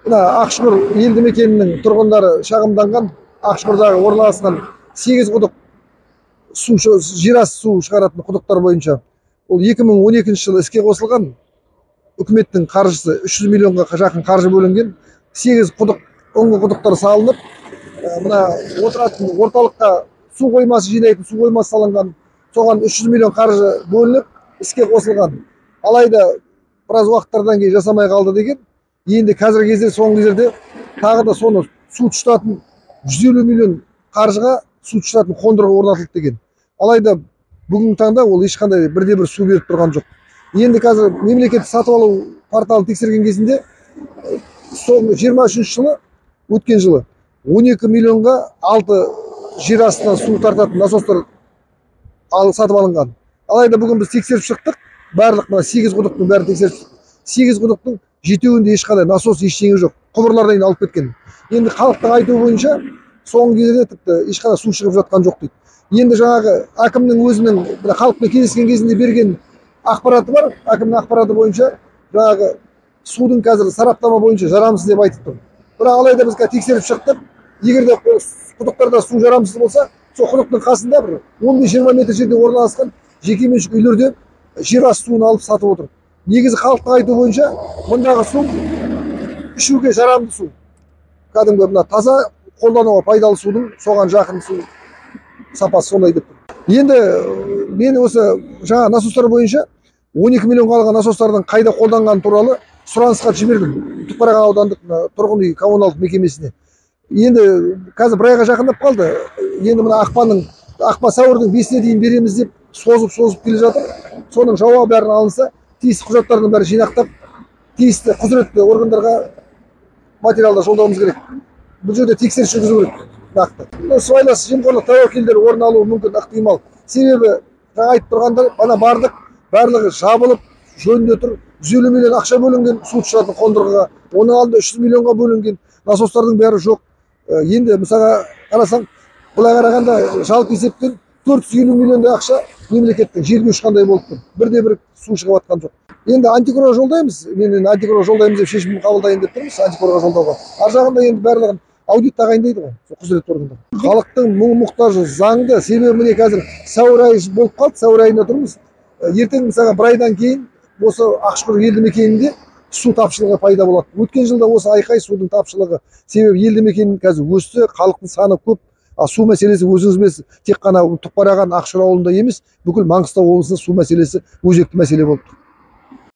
Мына Ақшұқыр елді мекенінің тұрғындары шағымданған. Ақшұқырдағы орналасқан 8 құдық су, жерасты су шығаратын құдықтар бойынша ол 2012 жылы іске қосылған. Үкіметтің қаржысы 300 миллионға жақын қаржы бөлінген. 8 құдық, ұңғы құдықтар салынып, мына отыратын орталыққа су қоймасы жинайтын су қоймасы салынған. Соған 300 миллион қаржы бөлініп іске қосылған. Алайда біраз уақыттардан кейін жасамай қалды деген. Енді қазіргі кезде, соңғы кездерде тағы да соны су тұтатын 150 миллион қаржыға су тұтатын қондырғы орнатылды деген. Алайда бүгінгі таңда ол ешқандай бірде-бір су беріп тұрған жоқ. Енді қазір мемлекеттік сатып алу порталын тексерген кезінде соңғы 23 жылы, өткен жылы 12 миллионға 6 жер астынан су тартатын насостар сатып алынған. Алайда бүгін біз тексеріп шықтық, барлық мына 8 құдықтың бәрін тексеріп шықтық. 8 құдықтың жетеуінде ешқандай насос, ештеңе жоқ. Құбырлардан кейін алып кеткен. Енді халықтың айтуы бойынша соңғы кездерде тіпті ешқандай су шығып жатқан жоқ дейді. Енді жаңағы әкімнің өзінің мына халықпен кездескен кезінде берген ақпараты бар. Әкімнің ақпараты бойынша жаңағы судың қазір сараптама бойынша жарамсыз деп айтып тұр. Бірақ алайда біз қазір тексеріп шықтық. Егер де құдықтарда су жарамсыз болса, сол құдықтың қасында бір 15-20 метр жерде орналасқан жекеменшік үйлерде жер асты суын алып сатып отыр. Негізі халықтың айтуы бойынша мұндағы су ішуге жарамды су. Кәдімгі мына таза қолдануға пайдалы судың соған жақын су сапасы сондай деп тұр. Енді мен осы жаңа насостар бойынша 12 миллионға алған насостардың қайда қолданғаны туралы сұранысқа жібердім Түпқараған аудандық тұрғын үй коммуналдық мекемесіне. Енді қазір бір айға жақындап қалды. Енді мына ақпан сәуірдің 5-іне дейін береміз деп созып келе жатыр. Соның жауабы бәрін алынса, тиісті құжаттардың бәрін жинақтап, тиісті құзыретті органдарға материалдар жолдауымыз керек. Бұл жерде тексеріс жүргізу керек нақты. Сыбайлас жемқорлық тәуекелдері орын алуы мүмкін, ықтимал. Себебі жаңа айтып тұрғандар, ана бардық, барлығы жабылып, жөнінде тұр. 150 миллион ақша бөлінген су тұтынатын қондырғыға, оның алдында 300 миллионға бөлінген насостардың бәрі жоқ. Енді мысалға қарасаң, былай қарағанда жалпы есептен 450 миллиондай ақша мемлекеттің желге ұшқандай болып тұр. Бірде-бір су шығып жатқан жоқ. Енді антикорға жолдаймыз. Мен енді антикорға жолдаймыз деп шешім қабылдайын деп тұрмыз, антикорға жолдауға. Ар жағында енді барлығын аудит тағайындайды ғой, сол құзыретті органдар. Халықтың мұң мұқтажы заңды, себебі міне қазір сәуір айы болып қалды, сәуір айында тұрмыз. Ертең мысалға бір айдан кейін осы Ақшұқыр елді мекенінде су тапшылығы пайда болады. Өткен жылда осы айқай судың тапшылығы. Себебі елді мекен қазір өсті, халықтың саны көп. А су мәселесі өзіңіз білесіз, тек қана Түпқараған Ақшұқыр ауылында емес, бүкіл Маңғыстау облысында су мәселесі өзекті мәселе болды.